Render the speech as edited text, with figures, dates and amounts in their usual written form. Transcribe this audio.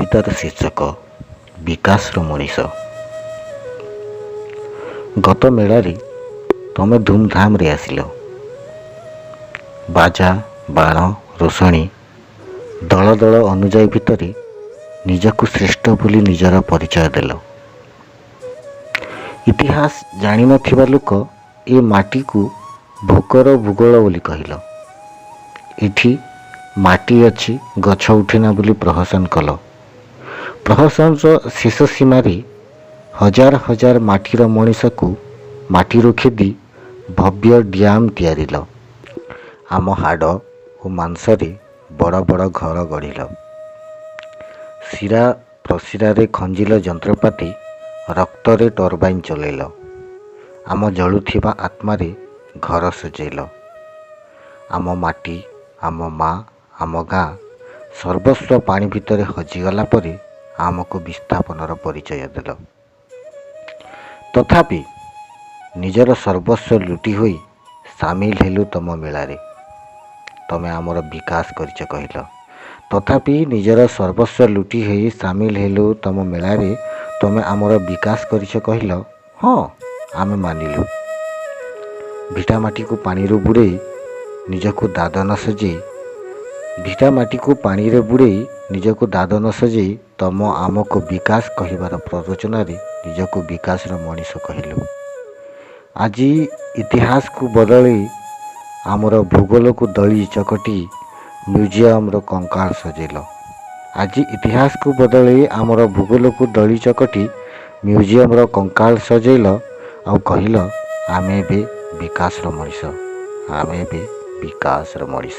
କବିତାର ଶୀର୍ଷକ ବିକାଶର ମଣିଷ। ଗତ ମେଳାରେ ତମେ ଧୁମଧାମରେ ଆସିଲ। ବାଜା, ବାଣ, ରୋଷଣୀ, ଦଳ ଦଳ ଅନୁଯାୟୀ ଭିତରେ ନିଜକୁ ଶ୍ରେଷ୍ଠ ବୋଲି ନିଜର ପରିଚୟ ଦେଲ। ଇତିହାସ ଜାଣିନଥିବା ଲୋକ ଏ ମାଟିକୁ ଭୋକର ଭୂଗୋଳ ବୋଲି କହିଲ। ଏଠି ମାଟି ଅଛି, ଗଛ ଉଠେନା ବୋଲି ପ୍ରହସନ କଲ। ପ୍ରହସନର ଶେଷ ସୀମାରେ ହଜାର ହଜାର ମାଟିର ମଣିଷକୁ ମାଟିରୁ ଖେଦି ଭବ୍ୟ ଡ୍ୟାମ୍ ତିଆରିଲ। ଆମ ହାଡ଼ ଓ ମାଂସରେ ବଡ଼ ବଡ଼ ଘର ଗଢ଼ିଲ। ଶିରା ପ୍ରଶିରାରେ ଖଞ୍ଜିଲ ଯନ୍ତ୍ରପାତି, ରକ୍ତରେ ଟର୍ବାଇନ୍ ଚଲେଇଲ। ଆମ ଜଳୁଥିବା ଆତ୍ମାରେ ଘର ସଜେଇଲ। ଆମ ମାଟି, ଆମ ମା, ଆମ ଗାଁ ସର୍ବସ୍ୱ ପାଣି ଭିତରେ ହଜିଗଲା ପରେ ଆମକୁ ବିସ୍ଥାପନର ପରିଚୟ ଦେଲ। ତଥାପି ନିଜର ସର୍ବସ୍ୱ ଲୁଟି ହୋଇ ସାମିଲ ହେଲୁ ତମ ମେଳାରେ। ତମେ ଆମର ବିକାଶ କରିଛ କହିଲ। ତଥାପି ନିଜର ସର୍ବସ୍ୱ ଲୁଟି ହୋଇ ସାମିଲ ହେଲୁ ତମ ମେଳାରେ। ତମେ ଆମର ବିକାଶ କରିଛ କହିଲ। ହଁ, ଆମେ ମାନିଲୁ। ଭିଟାମାଟିକୁ ପାଣିରୁ ବୁଡ଼େଇ ନିଜକୁ ଦାଦନ ସଜେଇ, ଭିଟାମାଟିକୁ ପାଣିରେ ବୁଡ଼େଇ ନିଜକୁ ଦାଦନ ସଜେଇ ତମ ଆମକୁ ବିକାଶ କହିବାର ପ୍ରରୋଚନାରେ ନିଜକୁ ବିକାଶର ମଣିଷ କହିଲୁ। ଆଜି ଇତିହାସକୁ ବଦଳେଇ, ଆମର ଭୂଗୋଳକୁ ଦଳି ଚକଟି ମ୍ୟୁଜିୟମର କଙ୍କାଳ ସଜେଇଲ। ଆଜି ଇତିହାସକୁ ବଦଳେଇ, ଆମର ଭୂଗୋଳକୁ ଦଳି ଚକଟି ମ୍ୟୁଜିୟମର କଙ୍କାଳ ସଜେଇଲ ଆଉ କହିଲ, ଆମେ ଏବେ ବିକାଶର ମଣିଷ, ଆମେ ଏବେ ବିକାଶର ମଣିଷ।